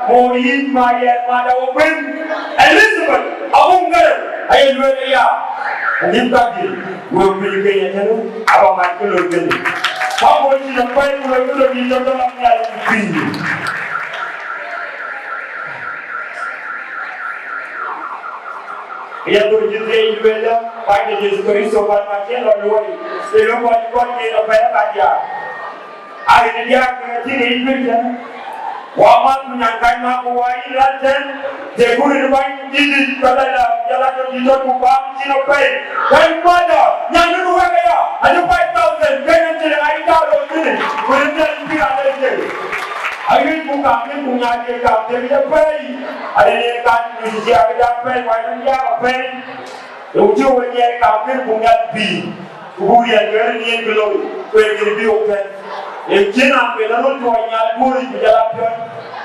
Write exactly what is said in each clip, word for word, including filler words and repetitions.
Moor yic ma yɛn ma da wok ben Elizabeth abun gɛrɛ aye lueel aya. Alim ka dil wek piny Kenya tënë aba mac ke loi kënë. Ka moor cïn apɛi ku loi ke loi dït tɔ̈ tɔ̈ lam nhial piny. Ya dhor cï dhiëc lueel, Bänyda Jethu Krïtho, bän ma cïn lɔ luɔi, ë lɔ kɔc kɔc yen apɛi ka diaar. Aa, yen diäär ke tïŋ ë yï piŋ tënë. Wa man ku nyan kac ma ku wa yïn raan tën, të ku rin bäny dït dït, ka la la, jɔl a tɔ̈ dït tɔ̈ ku bäm cïn apɛi. Kac mada, nyan nu wek aya, a five thousand, Kenyan shilling, a yï tääu lɔ thïn, ku rin tën yï piŋ a lec ke. A yï ku kam yïn ku nyan ke kam të bï apɛi, a rin yen kan ku cï cia bï da apɛi, wa yïn ya apɛi. Ë ku cï we nyiɛɛi kam kënë buk nhial pïïr, ku buk riɛl ke rin yen bï looi, ku ë kënë bï wok tɛ̈n. Ë cïn raan ben ë röl tuɔɔc nhial duööric bï jɔl a piɔ̈ɔ̈c,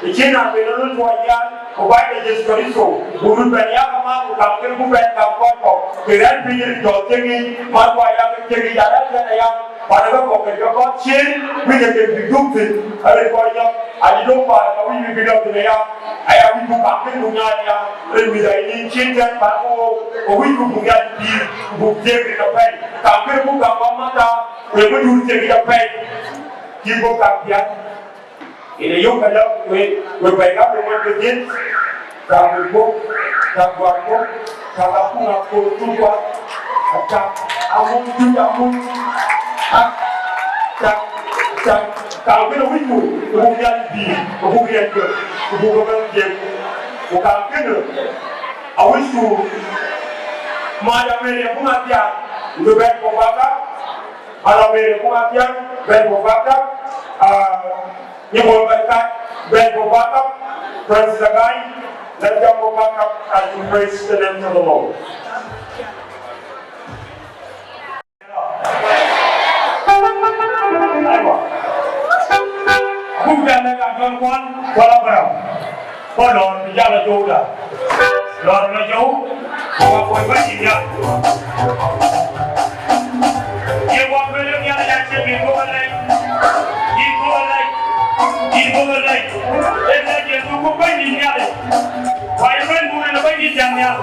ë cïn raan ben ë röl tuɔɔc nhial, ku Bänyda Jethu Krïtho, buk röt bɛ̈n yak amäär, ku kam kënë buk bɛ̈n kam kɔc kɔ̈k, ke rɛ̈ɛ̈r piny rin jɔl thiëŋ yiic, man ku aya ke thiëŋ yiic, arɛ̈ɛ̈r tɛ̈n aya, pan ë ke kɔ̈k kën ke kɔc cin, wïc ke kën bï dhuk thïn, arëk kɔc nyɔk, acï döŋ baai, ka wïc bï bï dɔm thïn aya. Aya wïc buk kam kënë buk nyaai aya, rin mïth ayï nïn cin tɛ̈n bäk ku wok, ku wïc ku buk nhial pïïr, ku buk thiëëk rin apɛi. Kam kënë buk kam bä mata, ku ë bï dur thiëëk yic apɛi. Cï buk kam piath. Yen ë yök këlä, we, we bɛ̈i ka bï ŋuɔt bï dhiëth, tak bï guöp, tak guar guöp, tak akun akoor cuk guar, tak amun cuk amun, tak, tak, tak, kam kënë wïcku, ku buk nhial pïïr, ku buk riɛl juëc, ku buk ëbɛ̈n dhiëth. Ku kam kënë, awïcku, Madam Mary Abuŋ Athiaŋ, ku bï bɛ̈n ku bäk ka, Madam Mary Abuŋ Athiaŋ, bɛ̈n ku bäk ka, ah, Nyimol Bɛ̈nkac, bɛ̈n ku bäk ka, Francis Agai, let's jump ku bäk ka as we praise the name of the Lord. Aywa. Abuk jal lɛ̈k Ajuɔŋ Kuɔl, Kuɔl Abaram. Kɔc lɔɔr bï jal lɔ jouda. Lɔɔr lɔ jou, ku ka kuɔc Bɛ̈nydït nhial. Ye wak lueel ë Nhialic acï bï bɔ̈ lɛc. Yïn bɔ̈ lɛc. Yïn bɔ̈ lɛc. Ë lɛc ye dhuk ku Bɛ̈nydït Nhialic. Wai ëbɛ̈n buk rin ë Bɛ̈nydït jam nhial.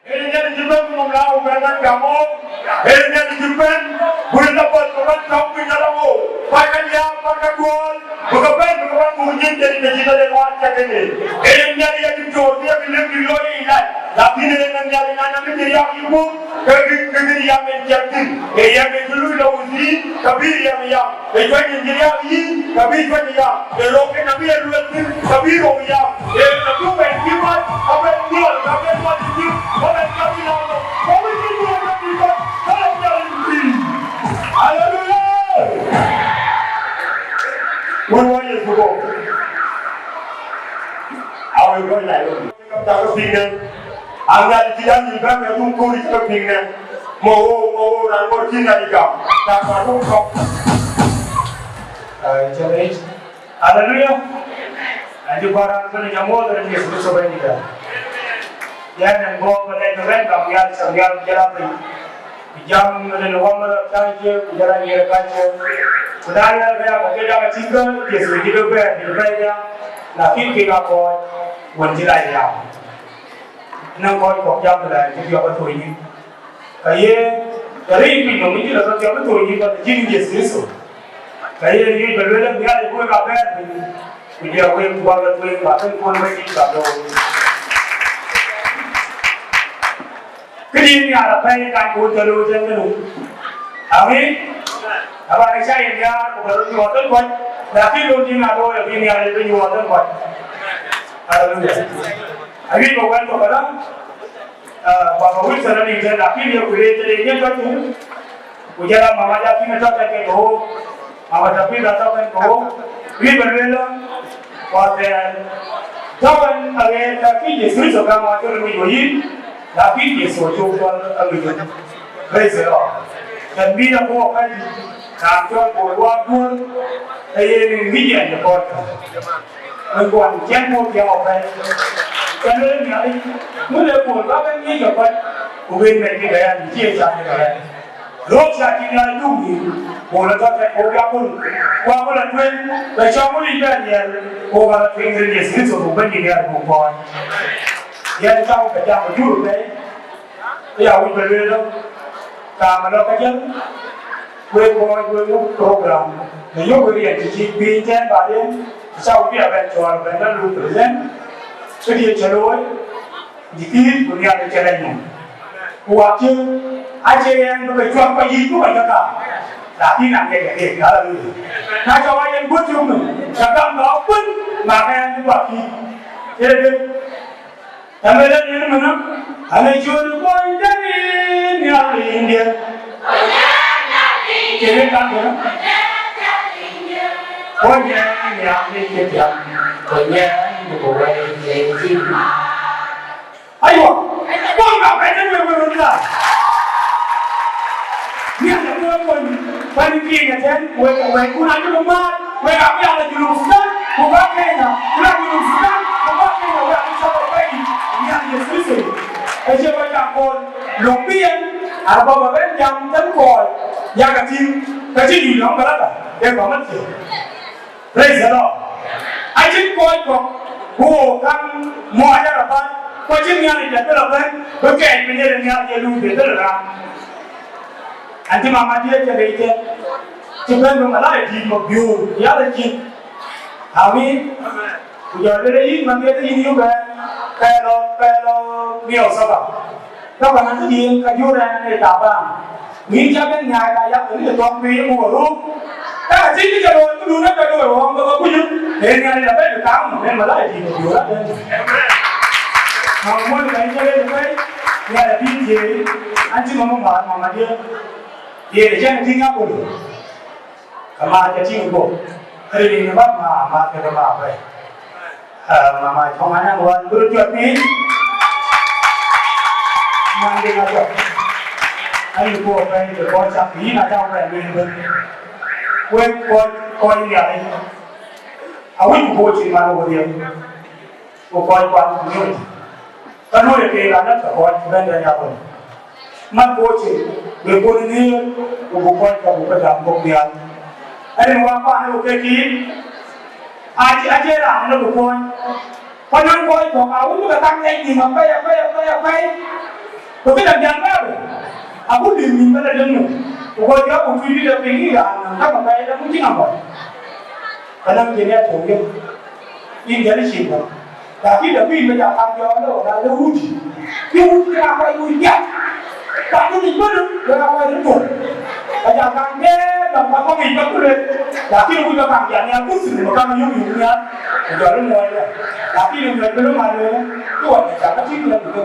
Ee Nhialic cï bɛ̈n nhom la ku bɛ̈n ɣɛn gam ɣook. Ee Nhialic cï bɛ̈n, ku rin apath ke bɛ̈n tɔ̈u piny ala ɣook. Kuac ka liääp, kuac ka duɔɔl, bï ke bɛ̈n, bï ke bɛ̈n muk nyin tëde të cï tëde ŋuan cak ënë. Ee Nhialic ë diktor, bï ye bï lëk bï looi yic lac. Lakin ee Nhialic na nɔŋ kë cï riääk yï gup, ke kë, ke kë riääk en ciɛk thïn. Ee yɛn en cï lui lɔ wudhïïr, ke bï riɛm yam. Ë cuany en cï riääk yï, ka bï cuany yam. Ë rou en abï e luel thïn, ka bï rou yam. Ë na du ben cï mat, ka ben nyɔl, ka ben mat cï, ka ben ka bï lam, ka bï cï duɔ̈ɔ̈r ka bï mat, ka la nyɔl en bï. Haleluya! Wun wɔ Yecu bɔ̈. Awek kɔc Nairobi. Ka piŋ nɛn. Aŋɛl cï dan yï bɛ̈n ë dhum kööl cï ka piŋ nɛn. Mo wo, mo wo, raan ŋot cï Nhialic gam. Dak ma rum kɔ̈k. Aa, cï rɛɛc. Haleluya. Aa, cï bɔ̈ raan bɛ̈n jam wo, raan Yecu Kërtho Bɛ̈nydït. Yɛn ɛn bɔ̈ bï lɛc bï bɛ̈n gam nhial, cam nhial, jɔl a piny. Ku jam rin wamä kacë, ku jɔl a nyier kacë. Ku na yɛn bï ya, ku ke jam atïŋ ke, Yecu cï ke bɛ̈ɛ̈r, cï ke bɛ̈ɛ̈r ya. Lakin kek aa kɔc wën cï lac ya. Nɔŋ kɔc kɔ̈k jam la cï piɔ̈k ë thööny nyin. Ka ye, ka rëëc piny nɔm cï la piɔ̈k ë thööny nyin, ka cïn Yecu Kërtho. Ka ye, ye ba lueel Nhialic ku wek abɛ̈ɛ̈r piny, ku jɔ wek ku wek tueŋ, ba kën kuɔn wek cï ba looi. Këdï nhiaar apɛi kan ku wek cä looi tën kënë. Amin. Aba rɛ̈c cä ye nhiaar ku ba röt nyuɔɔth tën kuɔc, lakin looi cïn aa looi abï Nhialic bï nyuɔɔth tën kuɔc. Haleluya. Ayuc ba wɛ̈n tök ëlä, ah, Papa Wilson anïŋ tën, lakin ye ku le tëde nyin tɔ̈ thïn, ku jɔl a mama Jakin tɔ̈ tën ke ke ɣook, mama Tabitha tɔ̈ tën ke ɣook, wïc ba lueel ëlä, kuathɛɛr tɔ̈ wën aɣeer ka kï Yecu Kërtho gam wa cï röt ŋic we yïn, lakin Yecu acuk cɔl aŋic we. Praise the Lord. Tën bï ya ku wɔ pɛ̈i, raan cɔl Bol Wak Duöör, ee yen ŋic yɛn de kɔc. Ë kuɔn cɛn Bol piɛŋ apɛi. Cä lueel Nhialic, ŋun ee Bol bä bɛ̈n ŋic ke kɔc, ku ben bɛ̈n ke bɛ̈ɛ̈r, cï ye cath ke bɛ̈ɛ̈r. Röök cä cï Nhialic duk nhïïm, Bol atɔ̈ tɛ̈n ku wok ya kun, ku aköl atueŋ, bɛ cɔk wël yic bɛ riɛl, ku wok ala tueŋ rin Yecu Kërtho, ku Bɛ̈nydït Nhialic buk kɔɔc. Yɛn cä wok ke jam ë jur apɛi, ë ya wïc bɛ lueel ë, kaam alɔ ke jël, wek kɔc wek muk program, në yök wek riɛn cï cï piny tɛ̈n baden, cä wïc bï abɛ̈n cɔɔl bɛ̈n la lu present, këdï cä looi, dï kiir ku Nhialic cä lɛc nɔm. Ku wak cï, acie yɛn bï ke cuak kɔc yic bï kɔc ke kaam, lakin aŋiɛc ke keek, haleluya. Na cɔk a yen guöt cök nɔm, ka gam ka kuën, ma ke yɛn bï wak yic. Ee dë, Tɛ̈ lueel yen ëmënë, an, ë cööt kuɔny tënë Nhialic Nhialic. Cïn ë kake, kuɔny ë Nhialic cï tiam, kuɔny ë ku wɛ̈i cï tiam. Aywa, kuɔny ka pɛ̈i tënë wek wek röt läär. Nhialic abï wek kony, bäny piŋ ëtɛ̈ɛ̈n, wek, wek kun acï bï määt, wek abï ya la Junub Sudan, ku bä Kenya, ku la Junub Sudan, ku bä Kenya, wek abï cɔk apɛi, nhial Yecu Kërtho. Acie kɔc kaŋ kool, löŋ bï yen, an, bä bä bɛ̈n jam tënë kɔc, yak atïŋ, ka cï juëc lɔ̈ŋ bä la ka. Ke kɔŋ ë thiëëk. Praise the Lord. Acïn kɔc kɔ̈k ku wo kaŋ muɔɔc arabat, ku acïn Nhialic dɛ̈t bï lɔ bɛ̈n, bï kɛɛc piny ë Nhialic ë luui bï dhil raan. An cï mama diëëc cï leec tɛ̈n, cï bɛ̈n bï malaya dïït kɔ̈k biöör, ya la cin. Amin. Ku jɔ lueel yïn man diëëc yïn yök ɣɛn, pɛɛl lɔ, pɛɛl lɔ miɔɔc thaba. Ka bä na këdiën ka jur ɛn ë taban. Mïth cä bɛ̈n nyaai ka yak kë tɔŋ piny ku röök. Ka cï kë cä looi këdun ë ka looi ɣɔ̈ŋ ke ke kuc. Ee Nhialic abɛ̈n ë kaŋ mën malaya dïït ë biöör abɛ̈n. Mama mony ka yïn cä ɣet ë pɛ̈i, Nhialic abï thiëëc, an cï mama määr mama diën. Yen ë cɛn ë tïŋ akölë. Ke ma ca tïŋ guɔ̈p, rin ë bä ma, ma ke ke ma bɛ̈i. Ah, mama, kɔŋ anɛn wän bï röt jɔt piny. Man de ŋa jɔt. Ayï guɔ̈p bɛ̈i de kɔc cak yïn ata wɛn wën bën. Wek kɔc, kɔc Nhialic. Awïc ku bɔ̈ cïn man wodhiɛ. Ku kɔc kuan community. Ka luɔi ke raan ë kɔc bɛ̈n bɛ̈n ya bɛ̈n. Man kɔc cï bï bun nhiëër, ku bï kɔc ka buk ke gam bɔ̈ nhial. Rin wä kuan ë ke kïïm, acie, acie raan ë bï kuɔny. Ku nɔŋ kɔc kɔ̈k, a wun bï ke kaŋ lɛc nïïm apɛi, apɛi, apɛi, apɛi. Ku këdäŋ jam bɛ̈ɛ̈r, a ku lïm nïïm bɛ̈n adïŋ nïïm. Ku kɔc jɔ ku tuc bï ke piŋ yï raan nɔm, ka bï pɛi dɛ̈ ku cïn amɔ̈c. Ka nɔŋ cïn ë tök yök. Yïn jɔl cïn bɔ̈. Lakin da bï mec a kam jɔɔk lɔ, na le wut. Bï wut ke na kɔc wut diäk. Ka du ni bï du, ke na kɔc röt bɔ̈. Ka jam kan ke, na ka kɔc wut bä ku le. Lakin wut bä kan jam ya ku sin, ma kan yum yum ya. Ku jɔl muɔc lɔ. Lakin muɔc bï lu ma le. Ku wa ka ka tin le ku.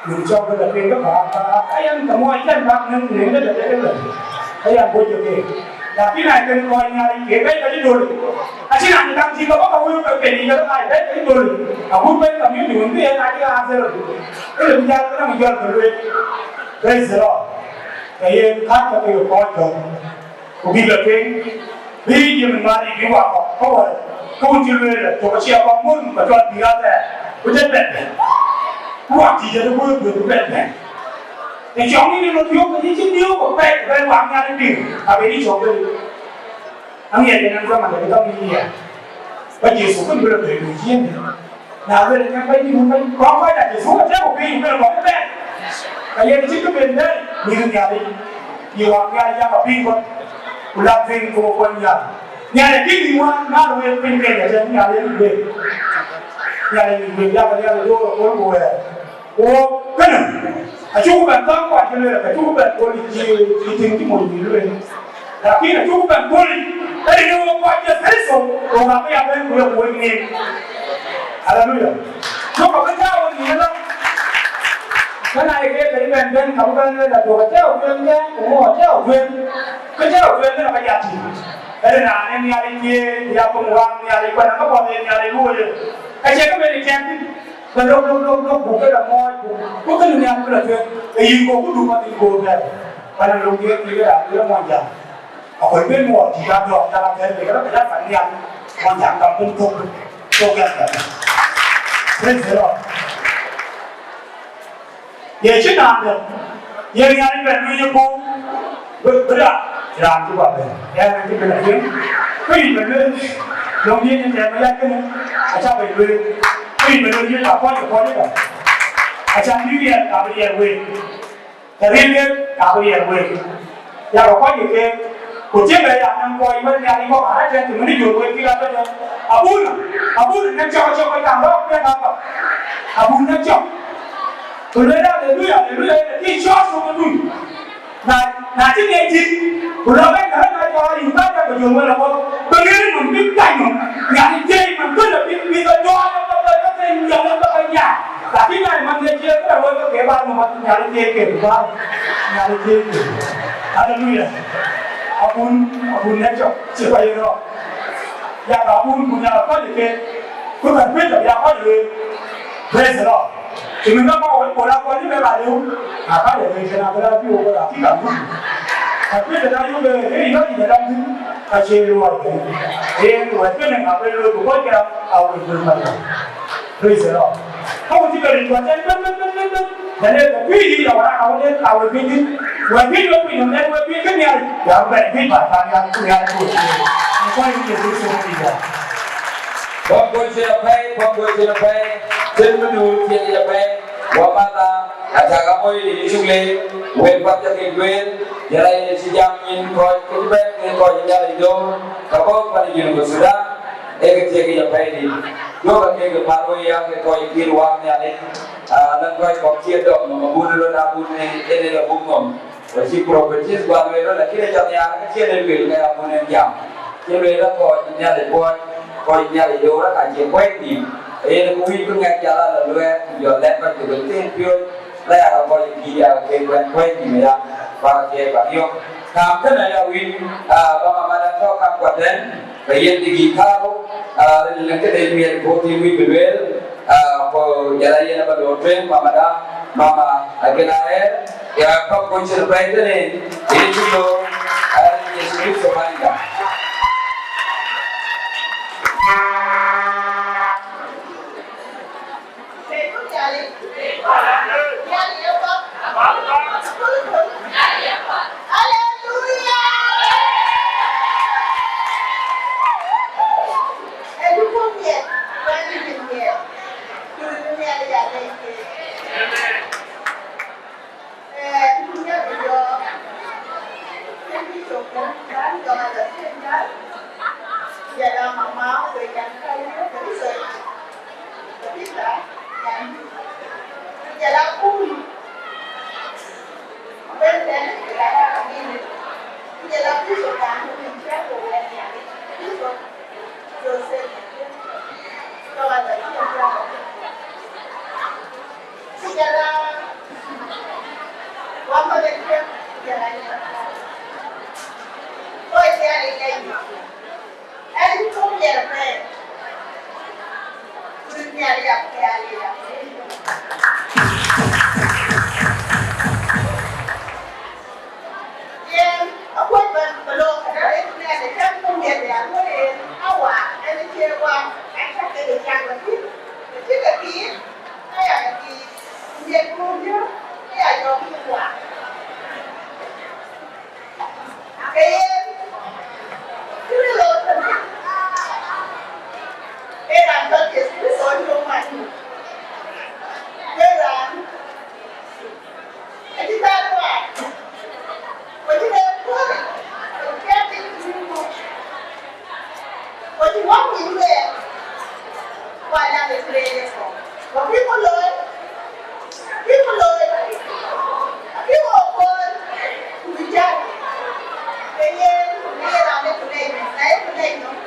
Min cɔk bï la tueŋ ke paak, paak, ayan ka muɔc cän bak nɛn, nɛn de la dek la. Ayan bɔ̈ jɔ ke. Lakin ai kën kɔc Nhialic ke bɛ̈i ka cï döl. Acïn raan cï kaŋ tïŋ ke bɔ̈ ka wëu ke pɛ̈n yic ke ai bɛ̈i ka cï döl. Agut bɛ̈i community wën bï en acï ɣaar dhël. Ëlë bï jäl ke nɔm jɔl ke lueel. Praise the Lord. Ke yen kac ka ke kɔc kɔ̈k. Ku bïk la tueŋ, bï Jim Mari bï wak kɔ̈k, ka wär, ka wun cï lueel, tök acie kɔc mur, ka cɔl bïk athɛɛr, ku jël bɛ̈n bɛ̈n. Ku wak tïc ade kuöör duëër ku bɛ̈n bɛ̈n. Të cɔŋ yïn ë röt yök, ke yï cï diëëu, ku pɛ̈c, ku bɛ̈n wak Nhialic piŋ, abï yï cɔk bï. Aŋiɛc en ɛn zaman de, ka bï yï ya. Ba Jethu kën bï la tueŋ, bï ciëën. Na luel ë kɛ̈m Bɛ̈nydït wun bɛ̈ny, kɔn kɔc dak cï thuk ë tëëk ku piny ku bɛ̈n kɔc ëbɛ̈n. Ka yen cï kë ben bɛ̈n, mïth Nhialic, yï wak Nhialic yak apiny bɔ̈, ku lak piny ku bɔ̈ kuɔny nhial. Nhialic kï yï wään, mal wek piny Kenya tën Nhialic yï wek. Nhialic yï wek yak Nhialic door ë köl ku wɛɛr. Ku wok kënë, acuk bɛ̈n thaŋ kuan cï lueel, acuk bɛ̈n köl cï, cï tïŋ cï mony bï lueel. Lakin acuk bɛ̈n kööl, ërin ë wok kɔc Jethu Krïtho, wok abï ya bɛ̈n ku ye ku wek ŋic. Aleluya. Duɔ̈kkë bï tääu ë ŋic ëlä. Kënë aye keek kë cï bɛ̈n bɛ̈n, ka bï bɛ̈n lueel, aduɔ̈k atɛ̈ɛ̈u tueŋ tɛ̈ɛ̈n, ku ŋö atɛ̈ɛ̈u tueŋ. Kë tɛ̈ɛ̈u tueŋ kënë ka ya tïŋ. Ërin raan ë Nhialic thiëëc, ya thöŋ wään Nhialic, ku anɔŋ kë bɔ̈ ë Nhialic luɔ̈ɔ̈i. Ka cie kë ben ë tiɛɛŋ thïn. Ke lok, lok, lok, lok, buk ke la mɔɔc, buk, buk ke nhial bï la tueŋ, ke yïn go, ku du path yïn go bɛ̈ɛ̈r. Pan ë lok diëër kï ke raan ke Muɔnyjäŋ. Aköl ben muɔɔc dït adɔɔk, jal abɛ̈ɛ̈r, ke rɔt ke jal pan nhial, Muɔnyjäŋ gam ben thok, thok gɛ̈t gɛ̈t. Praise the Lord. Ye cïn raan dɛ̈, ye Nhialic bɛ̈n luny ë puɔ̈u, bï, bï raan, raan cï guɔ bɛ̈n, ɣɛn acï bɛ̈n a tueŋ, ke yïn bɛ̈n lueel, löŋ diëëc ë tɛ̈ɛ̈n ë yäc kënë, acä bɛ̈n lueel, ke yïn bɛ̈n lueel, yïn ka kɔc ë kɔc ëbɛ̈n. Acä bï riɛl, ka bï riɛl week, të ril kek, ka bï riɛl week. Yak kɔc ë keek, ku tiëŋ ë ya nɛm kɔc wën Nhialic kɔ̈k arëët tɛ̈n cï mënë jur wek kï atɔ̈ tɛ̈n. Abun, abun nɛm cɔk cɔk ë kaŋ rɔ̈ɔ̈k piɛth akɔ̈k. Abun nɛm cɔk. Ku lueel, aleluya, aleluya, yen acï cɔɔr cök ë tui. Na, na cï ŋiɛc thïn, ku lɔ bɛ̈n ka rɛ̈c na cɔɔr yïn bä jɔt ke jur wën akɔ̈k. Bï ŋiɛc nɔm bï kac nɔm. Nhialic thiëëc man kënë bï, bï ke jɔɔr, bï ke, bï ke, bï ke nyaai. Lakin na man ye cie kë wek ke ba no ba Nhialic cie ke ba. Nhialic cie ke. Haleluya. Abun, abun ne cɔk, cie ba ye rɔ. Ya ka abun, bun ya kɔc ke. Ku ka pita ya kɔc we. Praise the Lord. Ti min ka ba wek ko la ko ni be ba leu. A ka le ke na ba la bi wo ba ki ka bu. Ka pita da yo be he yo ni da bi. Ka cie lo wa. Eh, wa ke ne ka be lo ko ka a we ma. Praise the Lord. Ka wun cï ke rin kɔc tɛ̈n bɛ̈n, bɛ̈n, bɛ̈n, bɛ̈n, bɛ̈n. Yen ee ke kuic yic awär, awär, awär kuic yic. Wɛ̈t bï yök piny nɔm, ë wɛ̈t bï kë nhial, ya bɛ bï bä pan nhial, ku nhial ku. Ë kɔc bï Yecu Kërtho bï ya. Kɔc kɔc cïn apɛi, kɔc kɔc cïn apɛi, cïn mëndu cïn apɛi, wa mala, aca ka moi ë cuk le, wek bä ca ke duel, yɛn aye cï jam nyin kɔc, ke cï bɛ̈n ke kɔc nhial ë dom, ka bɔ̈ pan ë Junub Sudan, ee ke thiek yic apɛi dït. Duɔ̈kkë ke ke pal wei ya ke kɔc kït wak Nhialic, aa, lɛ̈ŋ kɔc kɔ̈k cï dɔm nɔm abun röt abun ë, ë lël abuk nɔm. Ku cï prophecies guɔ lueel rɔt, lakin acä nhiaar ke cïn ë lueel ke abun en jam. Cï lueel la kɔc Nhialic buɔɔc, kɔc Nhialic door ka cï kuɛ̈i nïm. Yen ku wïc bï ŋɛk jal ala luɛɛr, ku jɔl lɛ̈k kɔc ke bï thïn piööc, la ya ke kɔc kï ya ke kuɛ̈n kuɛ̈i nïm ya, bak ke bak yök. Kaam kënë ya wïc, aa, ba mama da tɔ̈ kam kuat tɛ̈n, ke yen dï gïk tääu, aa, rin lëŋ këde miɛt bɔ̈ thïn wïc bï lueel, Aa, ku jɔl a yen aba lɔ tueŋ mamada, mama Agila Ɣɛɛr, ya kɔ̈k ku cïn bɛ̈ɛ̈i tënë, yen cï lɔ, aa, Yecu Kërtho Bänyda. Haleluya! Ee, dukuɔ̈n miɛt, bäny ë miɛt, dukuɔ̈n miɛt ya lɛc kek. Ee, dukuɔ̈n miɛt bï yɔ̈ɔ̈k, kën bï cök kën, bäny jɔŋ ë lɔ thiëëc jäl, jɔl a mama wek yan ka yï Kërtho, Tabitha, yan, jɔl a Kulu, ben tɛ̈n, jɔl a Kamili, jɔl a Bishop, yan, ku min cä ku wɛ̈ɛ̈t, yan, Bishop. Yen akuɔ̈c bä bä lɔ këdë ë tënɛɛn ë cäŋ kum diɛt ya luɔi en awa ɛn ë cie wa ɛn cä ke de cak bä thïn, bä cï ke pïïr, aya ke pïïr, ku miɛt kuur diö aya jɔk yï wa. Ke yen kërë lɔ tënë ee raan cɔl Yecu Kërtho cï röt mat nu, ee raan Acï bɛ̈n ruac, ku cï bɛ̈n kuɔ̈ɔ̈th, ku piɛth piny cï bï muk, ku cï wok piny lueel, ku anyaŋ ë kërɛɛc ë kɔ̈u. Ku bï ku looi, bï ku looi, bï wok kööl, ku bï jäl. Ke yen, ke ye raan ë ku lɛc nɔm, na ye ku lɛc nɔm,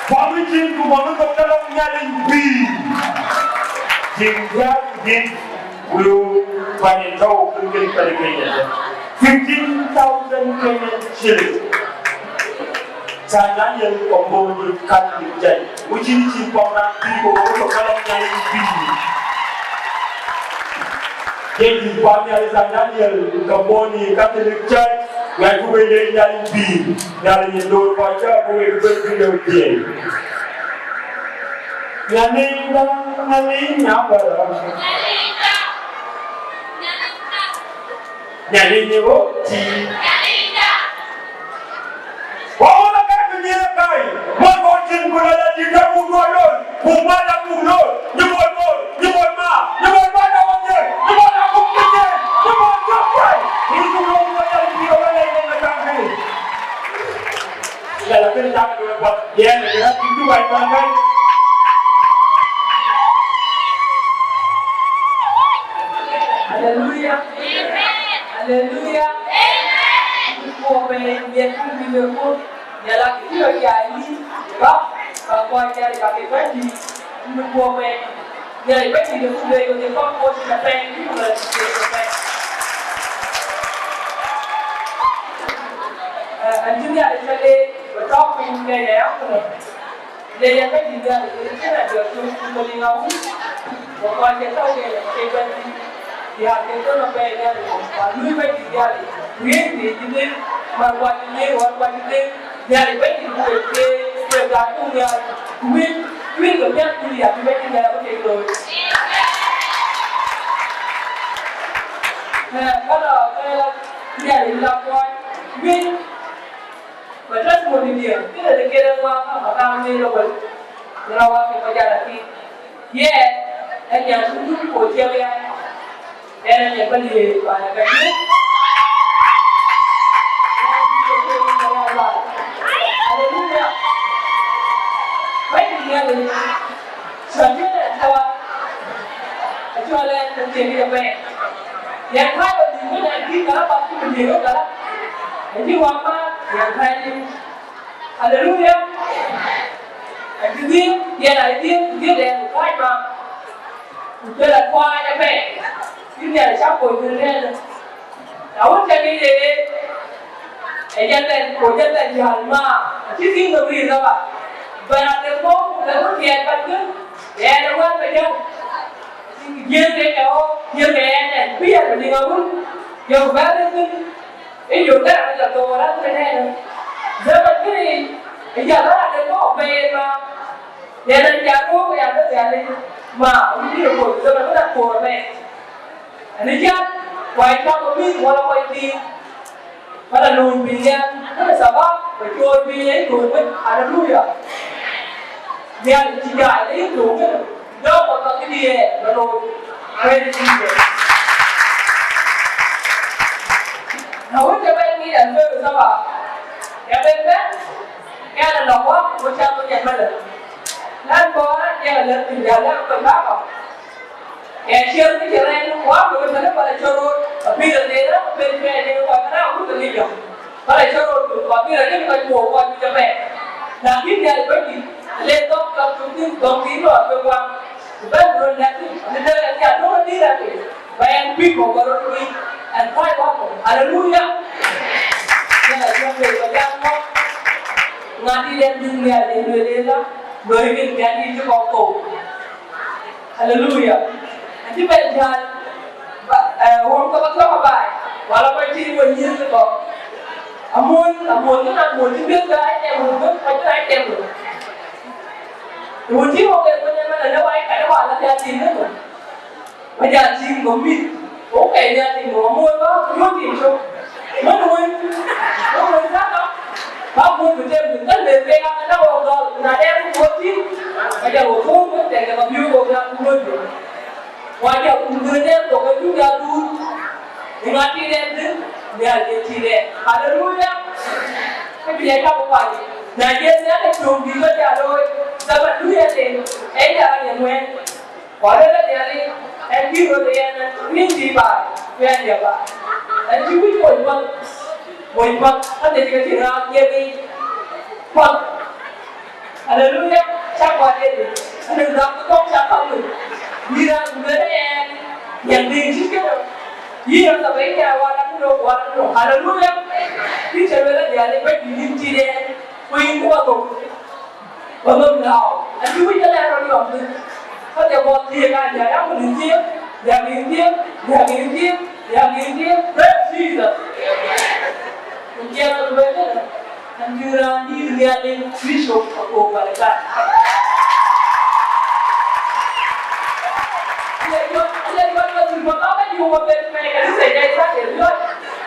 Bɔ̈ cin ku bɔ̈ thok ke lɔŋ Nhialic pïïr. Cïn diäär ku dhiëc ku pany tɔ̈u kën kën pany Kenya. Fifteen thousand Kenyan shilling. Saint Daniel Komboni Catholic Church. Wïcïn cïn pɔ̈k raan pïïr ku bɔ̈ thok ke lɔŋ Nhialic pïïr. Yen cïn pɔ̈k Nhialic Saint Daniel Komboni Catholic Church. Ŋɛk ku wëi de Nhialic pïïr. Nhialic yen loor kɔc cä ku wek bï bï lëu dhiëëi. Nyaninda, nyanin nyabara. Nyanin ye wo ti. Wa wo la ka ku nyira kai. Mo ko tin ku la di ta ku ko lo. Ku ma da ku lo. Ni mo mo, ni mo ma, ni mo ma da wo ye. Ni mo da ku ye. Ni mo da kai. Ni ku lo ku da di ko la ni na kan ni. La la kën tak kë wek path, yɛn ë rɛ̈k cï Dubai path kën. Haleluya. Haleluya. Ku bɛ̈ɛ̈i miɛt ku mïthëkun, Nhialic cï rɔt ya yïn, bä, bä kɔc Nhialic bä ke bɛ̈n dït, ku bɛ̈ɛ̈i. Nhialic bɛ̈n dït ë ku lueel wek ye kɔc kuɔɔc cït apɛi, bï ku lɔ cït apɛi. Ë, acï Nhialic ke leec, ku tɔ̈ piny ke ye akuma. Le ya ka dït Nhialic, le cïn a jɔt tuŋ ku bä liŋ awïc. Ku kɔc ke tɔ̈u ke ye ke bɛ̈n dït, ya ke tɔ̈ apɛi Nhialic, ku a lui bɛ̈n dït Nhialic, ku yen bï dït. Wän kuany ë Nhialic, wän kuany ë Nhialic, Bɛ̈nydït, ku wek ke, wek gam ku Nhialic, ku wek, wek ke piath ku riääk, ku Bɛ̈nydït Nhialic abï kek looi. Ee, ka lɔ, ka lɔ, Nhialic la kuany, wek, ba testimony diɛ̈, kënë de kek ë ŋuan, ka ba kaŋ ŋic ëbɛ̈n, raan wä ke ba jal athïn. Yɛn, ë nyan cï Wun Kuɔth ciɛk ya, ɣɛn ë nyan bä liëëc bä ya ka juëc. Aleluya. Bɛ̈nydït Nhialic, cɔl yɛn ë tɔ̈u, acɔl ɣɛn ke thiëëk ëbɛ̈n. Yɛn kääc bä dhil bï nɛn kï kärä bä kuc bï dhil ɣöt kärä. Ë cï wä määt, yɛn kääc dhil. Aleluya. Acï dhil, yɛn aa dhil, dhil ɛn ku kääc ma. Ku jɔl a kuany apɛi. Bï Nhialic cak kony thïn tënë. Na wën, cä ŋic ee, ë jɛn bɛ̈n, ku jɛn bɛ̈n jäl ma. Acï dhil nɔm rïïr lɔ ba. Bɛ̈n a de mɔ̈u, ku lë wën thiɛɛt bɛ̈n thïn. Yɛn ë wɛ̈n bɛ jäl. Jiëëŋ ke cä ɣɔ̈k, jiëëŋ ke yɛn ɛn, bï yɛn bɛ liŋ awun. Yɔ̈k bɛ̈ɛ̈r thïn. Ë yök dɛ̈ raan jɔ thoor rɛ̈m tënë ënë. Zaman kënë, ë jɔ bɛ̈n raan de kɔ̈k bei yen ma. Yɛn ë jɔ röök ë ya bï Nhialic ma, wïc bï röt kony zaman bï raan koor bɛ̈n. Ɛn ë jal, wai cä bï mïth wala wai pïïr. Bala luny piny nhial, kënë sabab, bä cool piny ë yï töŋ wën. Haleluya. Nhialic cï jai ë yï töŋ kënë. Dɔ̈k bä bä këdï ë bä looi. Praise Jesus. Na wën, cä bɛ̈n ŋic ɛn thëëu sabab, cä bɛ̈n bɛ̈n, ke ɛn lɔ wä, ku cä bï jɛn bɛ̈n. Lɛ̈n bɔ̈, jɛn lɛ̈k piny nhial, lɛ̈k piny bä kɔ̈k. Ë ciɛɛŋ kë cï rɛɛc në kuak, ku tënë bä lɔ cɔl röt, apïïr adhil rɛ̈k, ku ben cuɛɛc në kɔc kënë awut ke ŋic jɔ̈k. Bä lɔ cɔl röt, ku apïïr adhil kɔc kuɔɔk kɔc juëc apɛi. Na kïn Nhialic Bɛ̈nydït, le dhɔ̈k cɔl cuk thïn, dhɔ̈k thïn lɔ ke waŋ, ku bɛ̈n röt lɛ̈k thïn, në dɛ̈ ɣɛn cä duɔ̈k adhil rɛ̈k, bä yɛn kuc kɔ̈k bä röt kuic, ɛn kuac wä kɔ̈k. Aleluya! Nhialic yɔ̈k le bä jam kɔ̈k. Ŋa dït ɛn bï Nhialic lueel ëlä, loi kën piɛth dït cï kɔ̈k thou. Haleluya. Acï bɛ̈n jäl, ba, eh, wun ke bä thɔ̈k abaai, wala kɔc cï wën nyïïr ke kɔ̈k. Amuɔ̈l, amuɔ̈l kënë amuɔ̈l cï piɛth ke ai tɛm wun bï kɔc bï ai tɛm wun. Wun cï wok en wën ëmën alë wai kat ë wala bï a tim në thok. Bä jal tim nɔm mïth, wok kɛc bï a tim nɔm amuɔ̈l bä ku nyuɔ̈th tim cök. Wën wën, wën wën ka tɔ, bä kuöc bï tem bï thël ben pek aka na wok gɔl, na dɛ ku kuöc tim, bä jal wok thööŋ wën tɛ̈k ke bä biöök wok jal ku kuöc bï. Wa jɔ kum gërë dɛ̈t thok ë cuk ya duut, ë ŋa tik dɛ̈t dhïn, Nhialic ë tik dɛ̈t. Haleluya! Ke bï ya cak kuany, na jiël Nhialic töŋ bï bä jal looi, zaman du ya den, ë jal yen wɛ̈ɛ̈t. Ku aluel Nhialic, ɛn bï röt ë yɛn, rin bï baai, ku yɛn jɔ baai. Ɛn cï wïc moc path, moc path, ka thiëc ke cïn raan thiëëk yic path. Aleluya, cak kuat ëdï, ënɔn dhak kɔ̈k cak kɔ̈k mïth. Bï raan ku lueel ë ɛn, yɛn dhïn cït kënë. Yïn rɔt abï nya waran tënou, waran tënou. Aleluya. Bï cä lueel ë Nhialic bä bï yïn cït ɛn, ku yïn ku bä thok. Bä nhom lääu. Acï wïc ke lɛ̈k rɔt yɔm thïn. Ka jɔ bɔ̈ thiëëk an, ya, ya ku yïn thiëëk, ya ku yïn thiëëk, ya ku yïn thiëëk, ya ku yïn thiëëk. Praise Jesus. Ku jɛn lueel kënë. Ɛn bï raan dït Nhialic Bishop Akoth Malekar. Aya jɔt, aya jɔt ka dhil bä ka bä yök bä ben pɛɛi kanitha jai sa ke riɔt.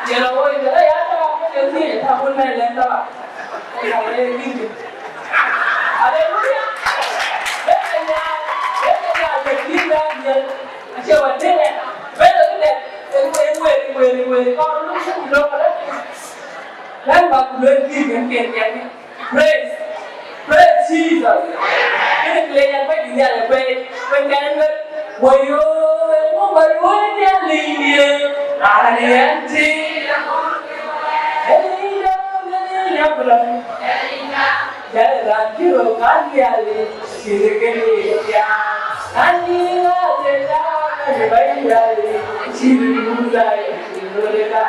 Jɛn a woi jɛn a ya ta ka ke thiëëc ta kun mɛn lɛn ta ba. Aya woi jin. Haleluya. Bɛ̈n a nyaai, bɛ̈n a nyaai ke thiëëc na diɛl. Acie wa dëŋ ɛ. Bɛ̈n a dëŋ ɛ. Ë wëri, wëri, wëri, wëri. Kɔn lu ku lok rɛ̈t. Bɛ̈n ba ku luel thiëëc en piɛth piɛth. Praise. Praise Jesus. Kënë kë le yɛn bä dït nhial ë pɛɛi, pɛɛi kɛn bä, woyo, wo bä luɔi nhial liye, raan yɛn ti. Ëlï dä, ëlï dä, bra. Jal raan cï röt kan nhial, cï röt kën ya. An yï ŋa të da, kan bä nhial, cï röt bun da, cï röt da.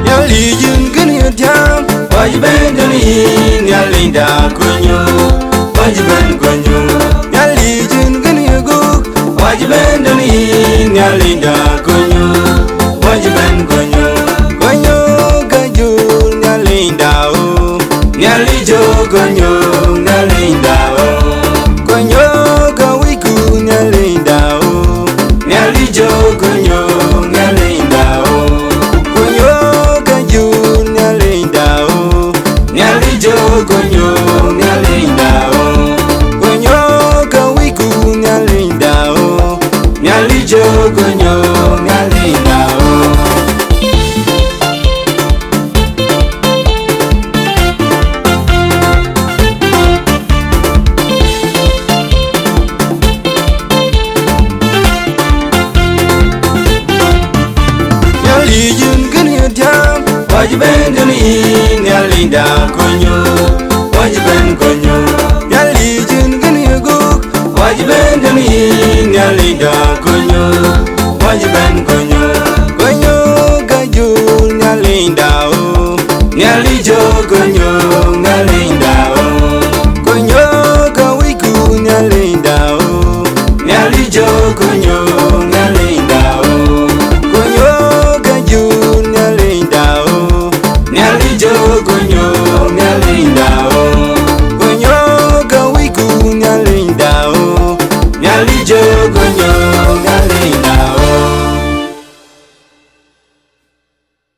Nhialic yïn kën ye diäm, wacï bɛ̈n döŋ yïn, Nhialic da konyö, wacï bɛ̈n konyö. Nhialic yïn kën ye gök, wacï bɛ̈n döŋ yïn, Nhialic da konyö, wacï bɛ̈n konyö. Konyö ka jur, Nhialic da o, Nhialic jö konyö, Nhialic da o. Konyö ka wïcku, Nhialic da o. Nhialic jö konyö, Nhialic da o. Konyö ka jur, Nhialic da o. Nhialic jö konyö, Nhialic da o. Konyö ka wïcku, Nhialic da o. Nhialic jö konyö, Nhialic da o. Nhialic yïn kën ye diäm, wacï bɛ̈n döŋ yïn, Nhialic da konyö, wacï bɛ̈n konyö. Nhialic yïn kën ye gök, wacï bɛ̈n döŋ yïn, Nhialic da konyö, wacï bɛ̈n konyö.